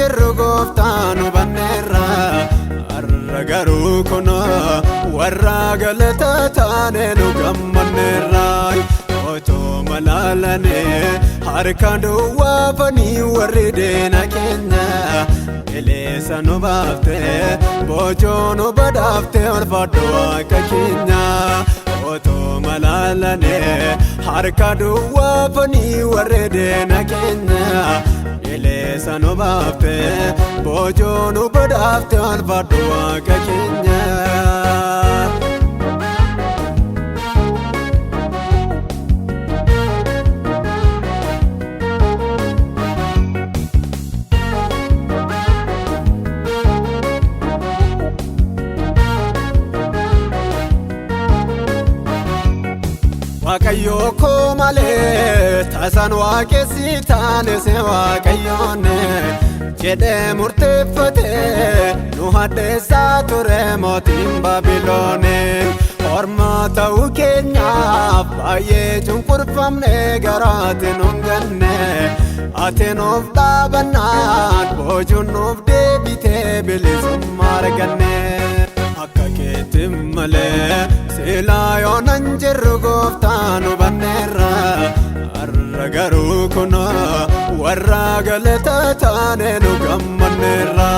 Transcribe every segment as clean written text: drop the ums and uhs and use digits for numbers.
jirru gooftaan hubanneerra. Har'a garuu kunoo warra galata taane nu gammanneerra. Otoo malaalanii harka duwwaafanii warri deena keenya. Bilisa nu baaftee boojoo nu badhaaftee ulfaadhu Waaqa keenya. Otoo malaalanii harka duwwaafanii warri deena keenya. Bilisa nu baaftee boojoo nu badhaaftee ulfaadhu Waaqa keenya. Waaqayyoo koo malee taasaan waaqessi taane se waaqayyoonne jedhee murteeffate nu hadheessaa ture mootiin Baabiloone. Orma ta'uu keenyaaf baay'ee cunqurfamne garaati nun ganne ati nuuf dhaabannaan boojuun nuuf deebitee bilisummaa arganne. Akka keetti malee silaa yoonan jirru gooftaan hubanneerra. Har'a garuu kunoo warra galata taane nu gammanneerra.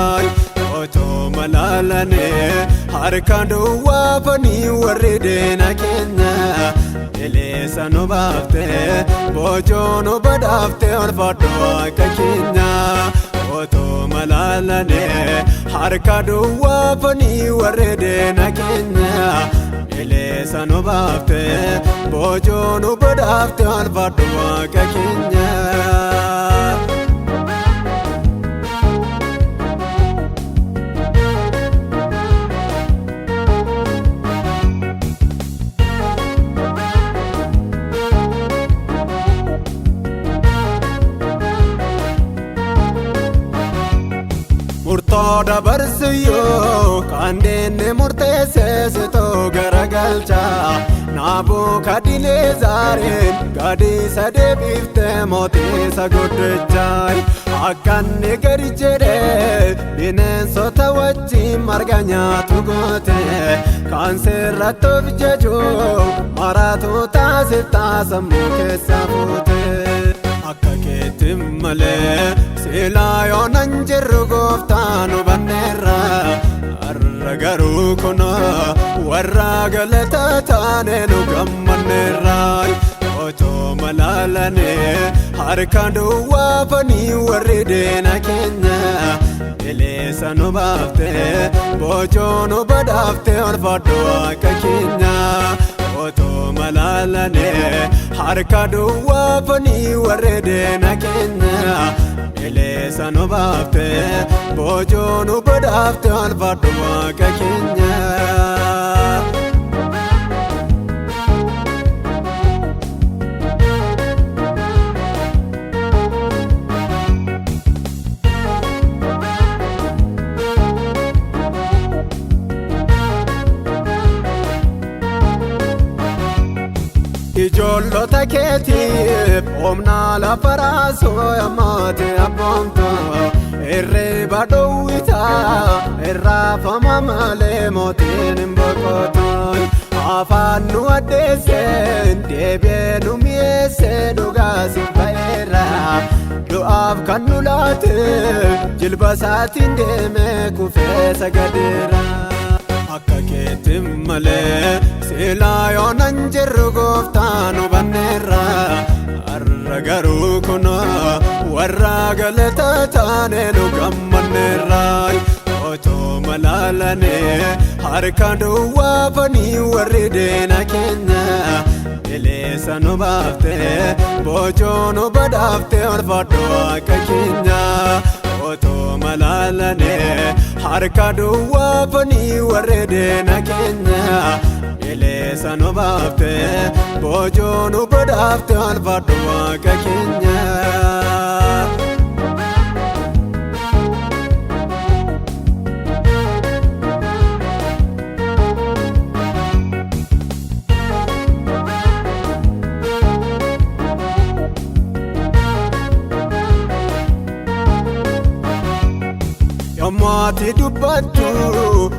Otoo malaalanii harka duwwaafanii warri deena keenya. Bilisa nu baaftee boojoo nu badhaaftee ulfaadhu Waaqa keenya. Otoo malaalanii harka duwwaafanii warri deena keenya. Bilisa nu baaftee boojoo nu badhaaftee ulfaadhu Waaqa keenya. Murtoo dabarsiyyoo kan deenne murteessee sitoo garagalcha. Naabukadinezaariin gadi isa deebiftee mootii isa guddicha. Akka inni gadi jedhee bineensota wajjin marga nyaatu goote. Kan seerratti of jaju maraatu taasiftaa sammuu keessa fuute. Akka keetti malee silaa yoonan jirru gooftaan hubanneerra. Har'a garuu kunoo warra galata taane nu gammanneerra. Otoo malaalanii harka duwwaafanii warri deena keenya. Bilisa nu baaftee boojoo nu badhaaftee ulfaadhu Waaqa keenya. Otoo malaalanii harka duwwaafanii warri deena keenya. Bilisa nu baaftee boojoo nu badhaaftee ulfaadhu Waaqa keenya. Ijoollota keetiif humna lafa raasuu yammaate abboomtu irriba dhowwitaa irraafama malee mootiin hin boqotu. Afaan nu addeesseen deebi'ee nu mi'eessee dhugaa si ba'eera. Du'aaf kan nu laate jilba isaatiin deemee kufee sagadeera. Akka keetti malee silaa yoonan jirru gooftaan hubanneerra. Har'a garuu kunoo warra galata taane nu gammanneerra. Otoo malaalanii harka duwwaafanii warri deena keenya. Bilisa nu baaftee boojoo nu badhaaftee ulfaadhu Waaqa keenya. Otoo malaalanii harka duwwaafanii warri deena keenya. Bilisa nu baaftee boojoo nu badhaaftee ulfaadhu Waaqa keenya. Ati dubbattu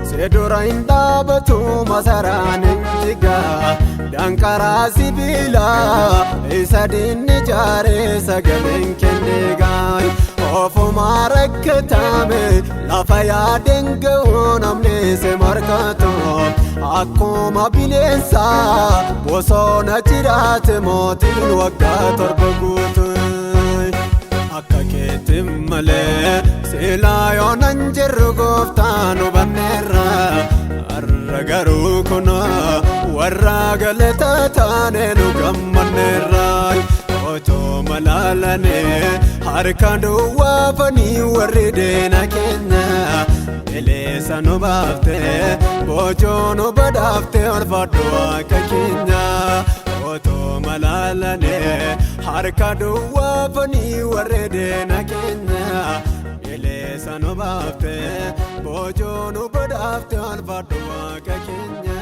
si dura hin dhaabatu masaraan hin jigaa danqaraa sibiilaa isa diinni jaaree sagaleen kenneegaa ofumaa rakkatame lafa yaadeen ga'uu namni si markatu akkuma bineensaa bosona jiraate mootiin waggaa 7 guutuu. Akka keetti malee silaa yoonan jirru gooftaan hubanneerra har'a garuu kunoo warra galata taane nu gammanneerra otoo malaalanii harka duwwaafanii warri deena keenya bileessa nu baafte boojoo nu badhaafte ulfaadhu akka keenya otoo malaalanii harka duwwaafanii warri deena keenya bileessa nu baafte boojoo nu badhaafte ulfaadhu akka keenya.